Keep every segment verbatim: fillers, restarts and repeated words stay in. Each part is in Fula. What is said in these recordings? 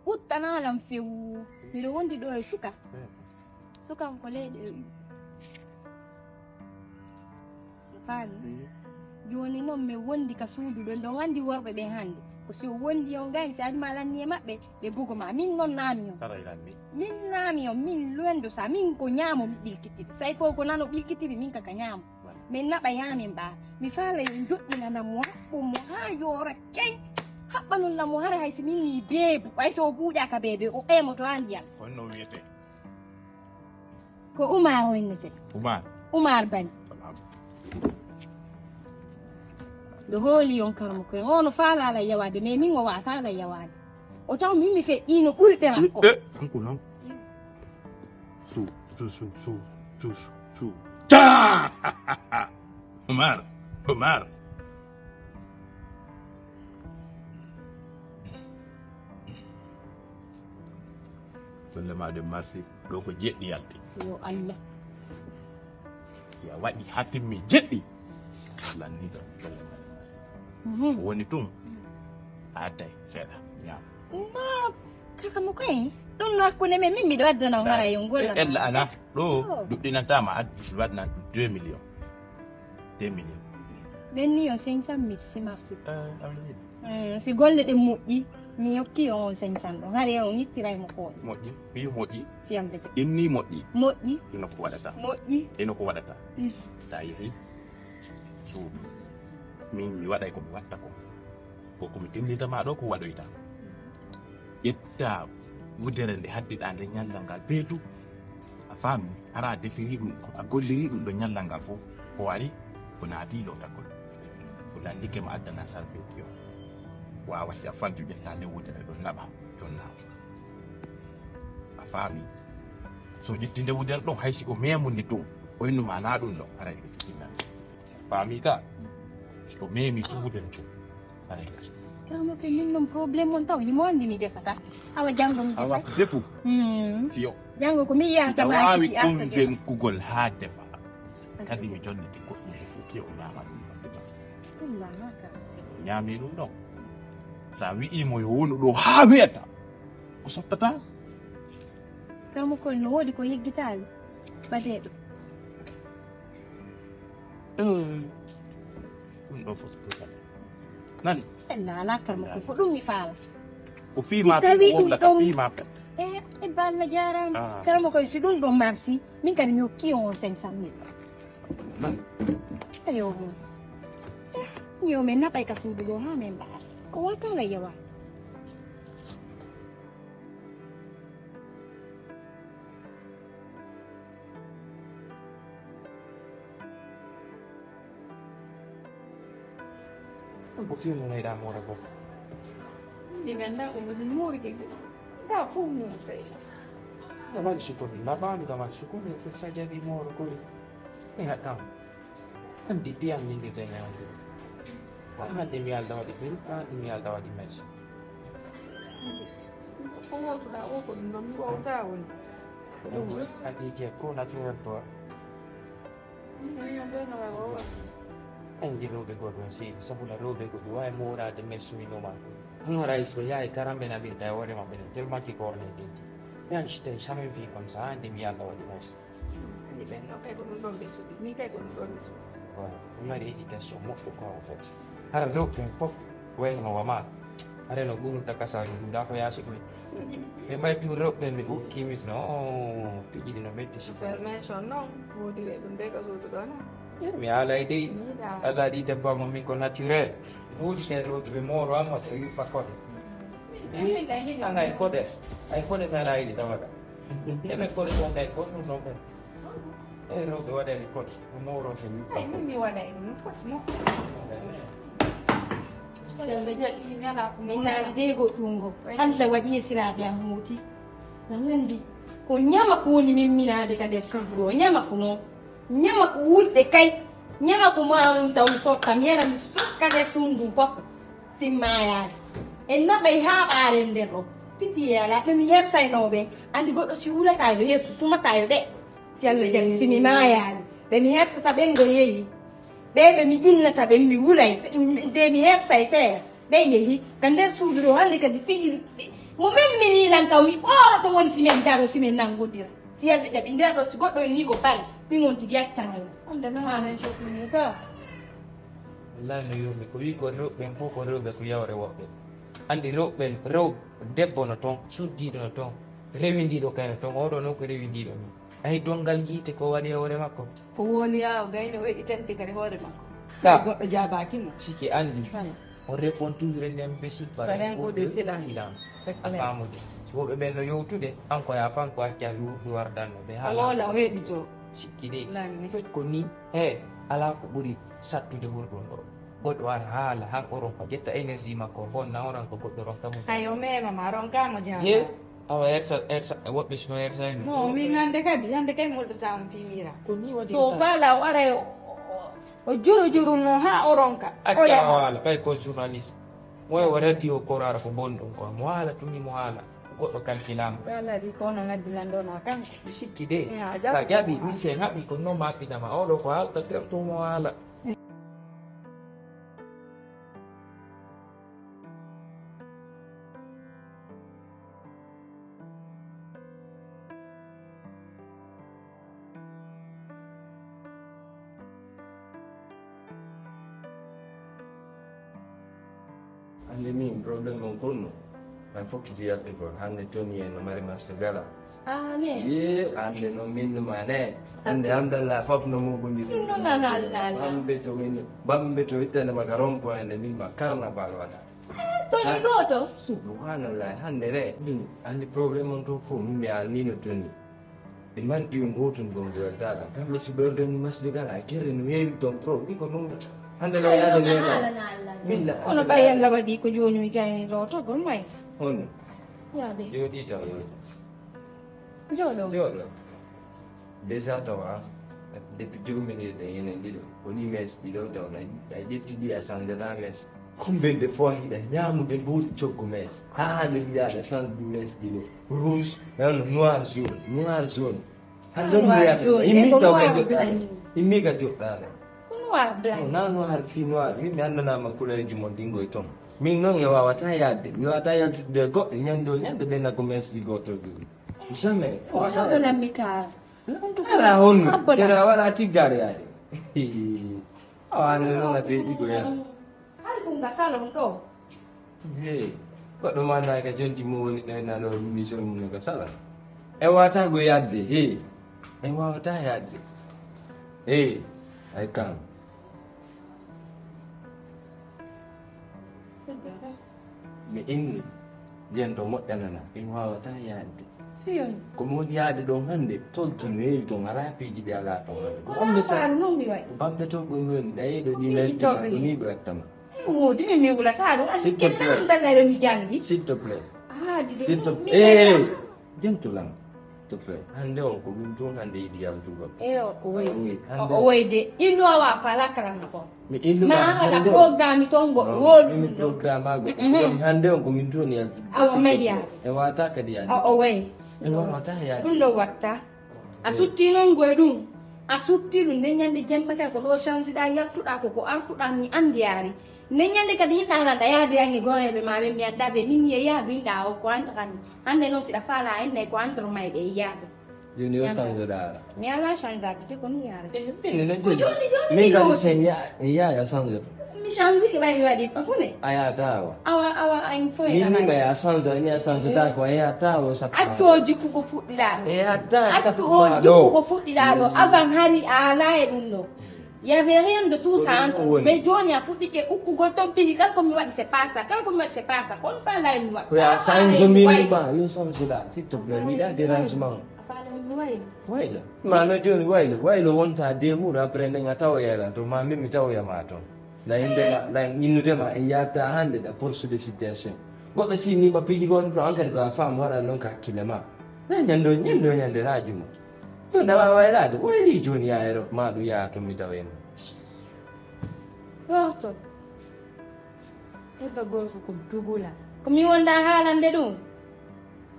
Ɓuttanaa lan few. Miɗo wondi ɗo e suka. Suka on ko leyɗe. Faami. Jooni noon mi wondi ka suudu ɗon, ɗon anndi worɓe ɓen hannde. Ko si o wondi on gayni, si ari ma lanni e maɓɓe, ɓe bugo ma. Min noon naami on. Min naami on, min londo sa, min ko ñaamo mi ɓilkitiri. Say fof ko nano ɓilkitiri, min ka ka ñaamo. Min naɓa yaamin ɓaa. Mi faala yo joɗɗinana mo, haɓɓo mo haa yoora key. Haɓɓa nun la mo hara hay si min ni beebu, hay so o buuƴaaka beebe, o ɓeemoto haa ndiyam. Ko honno wiyetee? Ko Umar o innete. Umar? Umar Bani. Salaam. Ɗo hooli on karmo koy. O no faala ala yawaade, mais min o waata ala yawaade. O taw min mi feƴƴiino ɓurɓe makko. Eh, kanko non. Su, su, su, su, su, su, su. Ca! Umar, Umar. Golle maa ɗe marsi, ɗo ko jeɗɗi yalti. Yo Allah. Si a waɗi haa timmi jeɗɗi, lanni ɗon golle maa ɗe marsi. Mhm. Ko woni tun, a adday seeɗa, ñaama. Ma, kaka mo koy, ɗum no hakkunde men, min miɗo addana on hara yo ngol. Ella ana, ɗo duɗɗinanta ma addi, waɗnan ɗum deux millions. Deux millions. Ɓen ni yo cinq cent mille si marsi. Eh, amin yiɗi. Eh, si golle ɗen moƴƴi, mi yokki on on cinq cent ɗon. Hari on ittiray mo ko. Moƴƴi, wi moƴƴi. Si yamde ke. Ɗin ni moƴƴi. Moƴƴi. Ino ko waɗata. Moƴƴi. Ino ko waɗata. Mm. Ta yehi. Suudu. Min mi waɗay ko mi watta ko. Ko ko mi timminta ma ɗo ko waɗoyta. Ƴetta wudere nde haddiɗaa nde ñallal ngal beetu. A faami, hara a defiri ɗum, a golliri ɗum ɗo ñallal ngal fof. Ko ari, ko naati ɗo takkol. Ko landike ma addana sal beetu yo. Waawa si a fantu ƴetta nde wudere ɗo naɓa, ɗon naɓa. A faami? So ƴetti nde wudere ɗon, hay si o memunde toon, o innuma na ɗum ɗon, haray ɓe tikinnan. Faami ka? Si o memi ko wudere toon, haray gas. Kamo ke min non problème on taw, himo andi mi defata. Awa jango mi Awa defa. Defu. Hmm. Tiyo. Jango ko mi yanta Ita ma waawi kiti arta defa. Konvenkugol haa defa. Kadi mi jonniti goɗɗum e fof, tiyo o ñaama ɗum ɗon defa. Ɗum ma haka. Ñaami ɗum ɗon. Sa wi'i mo yo wonu ɗo haa wiyata. O sottata. Kamo ko no woodi ko yeggitaali. Badeeɗo. Eh, ɗum ɗo fof ko kala. Nani? Ella alaa karmo ko ko ɗum mi faala. O fii ma tawi ɗum ɗon. Fii ma pe. E, e balla jaaraama. Ah. Karmo koye si ɗum ɗon marsi, min kadi mi hokki on cinq cent mille. Nani? Eyo. Eh, yo min naɓay ka suudu ɗo haa min mbaɗa. Ko wata la yawa. Ko fiyo mo nayɗa moore ko. Ndi ganda ko ngati moori ke. Da fu mo sai. Da mari sukuni, na fa da mari sukuni ko sajabi moore ko. Ni hatam. Andi biyan ni de ben andi. Hande mi yalda waɗi pin, hande mi yalda waɗi mes. Ko wontuɗa o ko ɗum ɗon mi wowta woni. Ɗum adi je ko na tuwon to. Anndi rewɓe goɗɗo on seydi, sabuna rewɓe goɗɗo waawi mooraade mes suminoma. Hono ray so yahay karamɓe naɓirta e hoore maɓɓe ɗen, tellement ki korne ɗinti. Mais je t'ai jamais vu comme ça, hande mi yalda waɗi mes. Min kay ko ɗum ɗon ɓe suɓi. Min kay ko ɗum ɗon ɓe suɓi. Voilà. Ɗum mari éducation moƴƴo quoi en fait. Hara rewɓe ɓen fof wayno wama. Hara no ɓurnuta kasa ɗum ɗa ko yaasi ɗum. Ɓe mbayi tu rewɓe ɓen ɓe ɓukki mis no. Piiji ɗi no metti si. Formation noon, woodire ɗum de ko suudu ɗo noon. Mi haalay dey. Alla ɗi debbo mo min ko naturel. Woodi seeɗa rewɓe ɓe mooro amma so yuɓɓa koɗo. Angay koɗes. Ay koɗe mi ala yiɗi tawaga. Eɓe koɗe ɗon kay koɗo ɗum ɗon kay. E rewɓe waɗani pot, ko mawɗo so mi. Ay, min mi waɗa e ɗum pot, no. Yalla jaɓi, mi alaa ko mi waɗa. Min naali dey goɗɗum ngo. Hannde waɗi e siraaɓe am muuti. Na nganndi ko ñama ko woni min minaade ka nder suudu ɗo. Ñama ko noon. Ñama ko wulɓe kay. Ñama ko maawum taw sokka. Mi yara mi sokka nder suudu fof. Timmayaade. En naɓay haa ɓaaren nder ɗo. Pitiye alaa. Ɓe mi hersaynoo ɓe. Anndi goɗɗo si wulataa yo hersu, sumataa yo ɗe. Si Allah jaɓi, si mi maayaali, ɓe mi hersata ɓen go yehi. Ɓe ɓe mi innata ɓen mi wulay, nde mi hersay seeɗa. Ɓe yehi ka nder suudu ɗo, hannde kadi fini. Mo men mini lan kaw mi ɓooro to woni si men daro, si men nangodira. Si Yallah jaɓi nder ɗo, si goɗɗo ni ko bal, mi wonti yaccango. Hannde no haala jokkini ka. Wallahi no yurmi ko wi ko rewɓe ɓen fof ko rewɓe ko yawre woɓɓe. Anndi rewɓe ɓen, rew debbo no toon, suddiiɗo no toon, rewindiiɗo kay no toon, oɗo noon ko rewindiiɗo min. Ayi, donngal yiite ko waɗi e hoore makko? Ko woni yaa o gayni o weɗitante kadi hoore makko. Ka goɗɗo jaabaaki mo. Siki anndi. Voilà. On répond toujours en imbécile par un coup de silence. Silence. A faamude. Woɓɓe ɓen no yowtude, an ko yaa fan ko acca luuɓi wardanno ɓe haala. O woola o heɗito. Sikki de. Lami. Fekk ko ni, he, alaa ko ɓuri sattude wuro ɗon ɗo. Goɗɗo ara haala, han o ronka ƴetta énergie makko, o fonna o ronka goɗɗo ronka mo. Hay o mema ma, ronka mo jam. Ye, awa ersa, ersa, woɓɓe sino ersa en. No, min hannde kadi, hannde kay mi hollata on fimira. Ko ni waɗi. So o faala, o ara o, o, o juru juru no haa o ronka. Acca o haala, kay ko journaliste. Mo e o radio ko ara ko bonɗum ko. Mo haala tuni mo haala. Goɗɗo kalkilama. Ɓe alaa ɗi ko onon addinan ɗo no kan. Mi sikki de. Eh, a jaɓi. Sa jaɓi, min se haɓi ko non mappitama. Oɗo ko haalta terto mo haala. Hannde min problème on konno. An fokkiti yaltugol. Hannde toni en no mari masque gala. Amin. Ye, hannde noon min no ma ne. Hannde alhamdulillah fof no muɓɓondiri. Ɗum noon alhamdulillah. Bambe to min, bambe to ittande ma ka rond-point nde min ma carnaval waɗa. Toni gooto. Subhanallah, hannde re. Min, hannde problème on to fof, min mi almino toni. Ɓe manti on gootun ɗon weltaɗo. Kamɓe si ɓe organi masde kala, a kere no heewi ton trop. Min ko ɗum hannde no yaade neema. Min la. Kono ɓay Yalla waɗi ko jooni mi gayni ɗo to gol may. Honno? Yaade. Jooɗi taw. Jooɗo. Jooɗo. Déjà tawa, depuis deux mille et un, enen ɗiɗo. Woni mes ɗiɗo taw, a ƴetti ɗi a sandana mes. Combien de fois hiɗa ñaamude mbuuɗi coggu mes? Haa hannde mbiyaɗa change du mes ɗiɗo. Rouge, noir, jaune, noir, jaune. Hannde noir, jaune. Immi taw ka joɗɗaade. Immi ka joɗɗaade. Ko noir blanc. Non, noir fii noir. Min mi anndanama couleur ji mon ɗingo e ton. Min noon e wawata yaadde. Mi wawata yaltude e goɗɗo ñande o ñande ɓe naggo mes ɗi goto ɗum. Jamais. Wala mi taara. Ara honno? Kera wala tiggare yaade. Awa no noon a beeɗi ko yan. Hari ɗum ka salon ɗo. Hey, goɗɗo ma nayi ka jonti mo woni ɗo na ɗo mission mum ka sala. E wata go yadde, hey. E wata yadde. Hey, ay kam. Mi inni, yen to moƴƴanana, en wawata yadde. Ko mi woni yaade ɗon hannde, tolti no heewi ton, alaa piiji ɗi alaa ton hannde. Ko ɗum mi faami noon mi waɗi. Ko bamɗe ton ko mi woni, ɗa yeɗo ɗi lesdi, ko ni ɓe wattama. Woodi mi mi wulata ɗum, asi kenna ɗum ɗaga ɗo mi janngi. S'il te plaît. Ah, didi. S'il te plaît. Eh, jentulam. To fe. Hannde on ko min toon hannde yiɗi yaltugol. Eyo, ko woy. Oui, hannde. O woy de, ino awa fala kalan ko. Mi ino ma haɗa programme ton go wol. Mi programme go. Hannde on ko min toon yaltugol. Awa media. E wata kadi yaltugol. O woy. E wata yaltugol. Ɗum ɗo watta. A sutti noon goy ɗum. A sutti ɗum nde ñande jemma kay ko ɗo change ɗa yaltuɗa ko ko artuɗa mi andi yaari. Nde ñande kadi yiɗa nanda yaade yange goreɓe ma ɓe mbiyan dabe min ye yaadu yiɗa o ko anta kan. Hannde noon siɗa faala enne ko entre may ɓe yaadu. Joni o change ɗa ara. Mi ala change ade te ko ni yaara. Fini no joni. Min kadi sen ya ya ya change. Mi change ke ɓay mi waɗi ko fune. A yata wa. Awa awa ay foy. Min ni ma ya change ni ya change ta ko ya ta wo sa. Accoji ko ko fuɗɗiɗa ɗo. E ya ta. Accoji ko ko fuɗɗiɗa ɗo avant hari a ala e ɗum ɗo. Il y avait rien de tout ça entre. Mais joni a puɗɗike ukkugol ton pili kala ko mi waɗi c'est pas ça, kala ko mi waɗi c'est pas ça, kono fa lay mi waɗi. Ko ya change min ma yo change da s'il te plaît mi da dérangement. Waylo. Ma no joni waylo waylo wonta deux jours après nde nga tawoyala to ma min mi tawoyama ton. La yimɓe ma la innudema e jatta hannde da force de situation. Goɗɗo si ni ma piiji goto to an kadi ko a fam waɗa noon ka hakkille ma. Na ñando ñando ñande rajuma. To dawa waylaade wayli joni ya ero ma ɗum yaha to mi tawa en. Ɗoto. Hedda gorko ko dugula. Ko mi wonda haalande ɗum.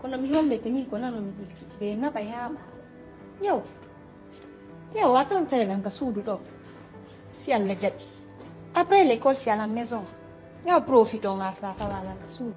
Kono mi hollete min ko nano mi ɗiɗi ɓe naɓa yaama. Yow. Yow a tawtay lan ka suudu ɗo. Si Allah jaɓi. Après l'école c'est à la maison. Yo profito ngarta tawa nana suudu.